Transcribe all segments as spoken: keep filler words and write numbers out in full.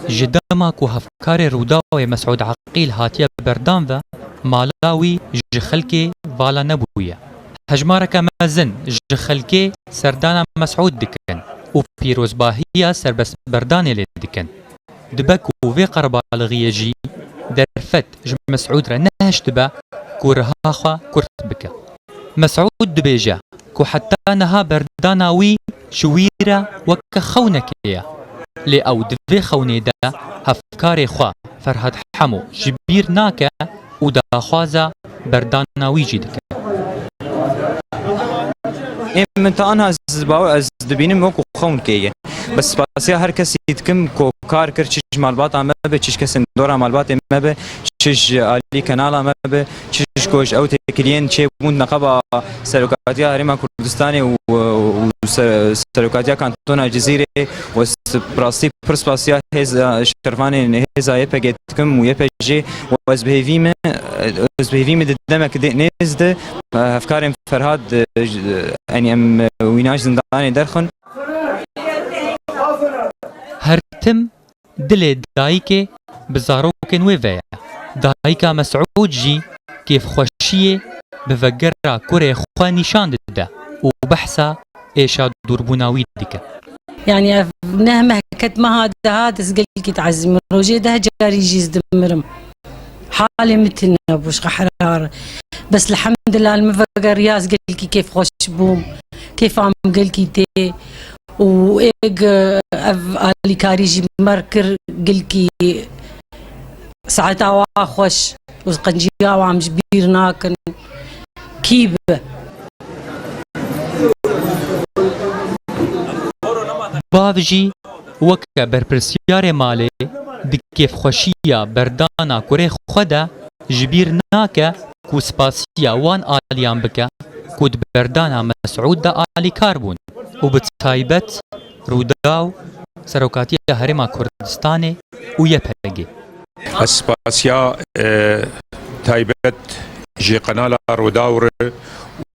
Ji dema ku hevkarê Rûdawê Mesûd Eqîl hatiye berdan ve, mala wî ji xelkê vala nebûye. Hejmareke mezin ji xelkê serdana Mesûd dikin û pîrozbahiya serbestberdanê lê dikin. Dibe ku vê qerbalixiyê jî derfet ji Mesûd re nehiştibe ku riha xwe kurt bike. Mesûd dibêje ku heta niha berdana wî ji wî re weke xewnekê ye. Lê ew di vê xewnê de hevkarê xwe Ferhad Hemo ji bîr nake û daxwaza berdana wî jî dike. Ê, min ta anha ez bawer, ez dibînim wekî xewnekê ye. Bes spasiya her kesî dikim ku kar kir, çi ji malbata me be, çi ji kesên dora malbatê me be, çi ji alî kanala me be, çi ji ku ji ew têkiliyên çêbûn neqeba Serokatiya Herêma Kurdistanê û, û ser-, Serokatiya Kantona Cizîrê û s-, bi rastî pir spasiya hêza, şervanên hêza Y P G dikim û Y P G û ez bi hêvî me, ez bi hêvî me di demek dê-, nêz de, e, hevkarên Ferhad, e, j-, yanî em, e, wîna ji zindanê derxin. Her tim dilê dayikê bi zarokên wê ve ye. Dayika Mesûd jî kêfxweşiyê bi vegera kurê xwe nîşan dide û behsa êşa dûrbûna wî dike. Yani ev neh meh ket meha deha ez gelkî diezîm. Rojê deh carî jî ez dimirim. Halê min tune bû ji qehra re. Bes elhamdulillah li min vegeriya ez gelkî kêfxweş bûm. Kêfa min gelkî tê. Û êg ev alîkarî jî me re kir, gelkî saeta wa xweş û qenciya wan ji bîr nakin. Kî bi? Bav jî weke berpirsiyarê malê di kêfxweşiya berdana kurê xwe de ji bîr nake ku spasiya wan aliyan bike ku di berdana Mesûd de alîkar bûn û bi taybet Rûdaw, Serokatiya Herêma Kurdistanê û Y P G. Ez spasiya, e, taybet ji qenala Rûdaw re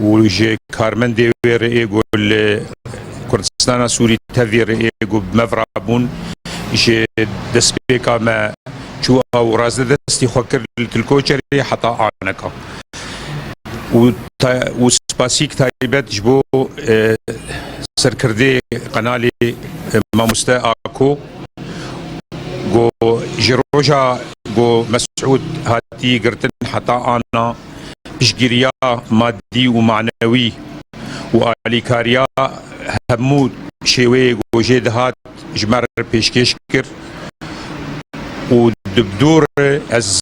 û ji karmendê wê re ê ku li Kurdistana Sûrî tevî re ê ku bi me ve rabûn, ji destpêka me çû û razdestî xwe kir li Tilkoçerê heta aneka. Û ta-, û spasîk taybet ji bo, e, serkirdê qenalê, e, Mamoste Ako, ku ji roja ku Mesûd hatî girtin heta ana piştgiriya madî û manewî û alîkariya hemû şêweyê ku jê dihat ji me re pêşkêş kir û di dor ez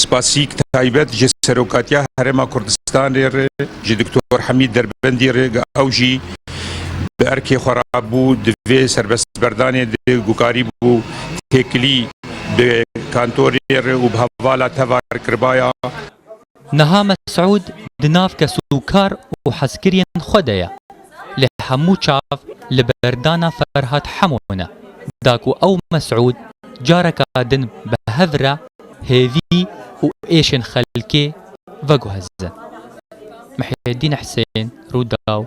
spasîk taybet ji Serokatiya Herêma Kurdistanê re, ji Doktor Hemîd Derbendî re, ew jî bi erkê xwe rabû di vê serbestberdanê de ku karîbû têkilî bi kantorê re û bi hevala teva kiribaya. Niha Mesûd di nav kesûkar û hezkiriyên xwe de ye. Lê hemû çav li berdana Ferhad Hemo ne. Da ku ew Mesûd careka din bi hev re hêvî û êşên xelkê veguheze. Mihyedîn Hisên, Rûdaw,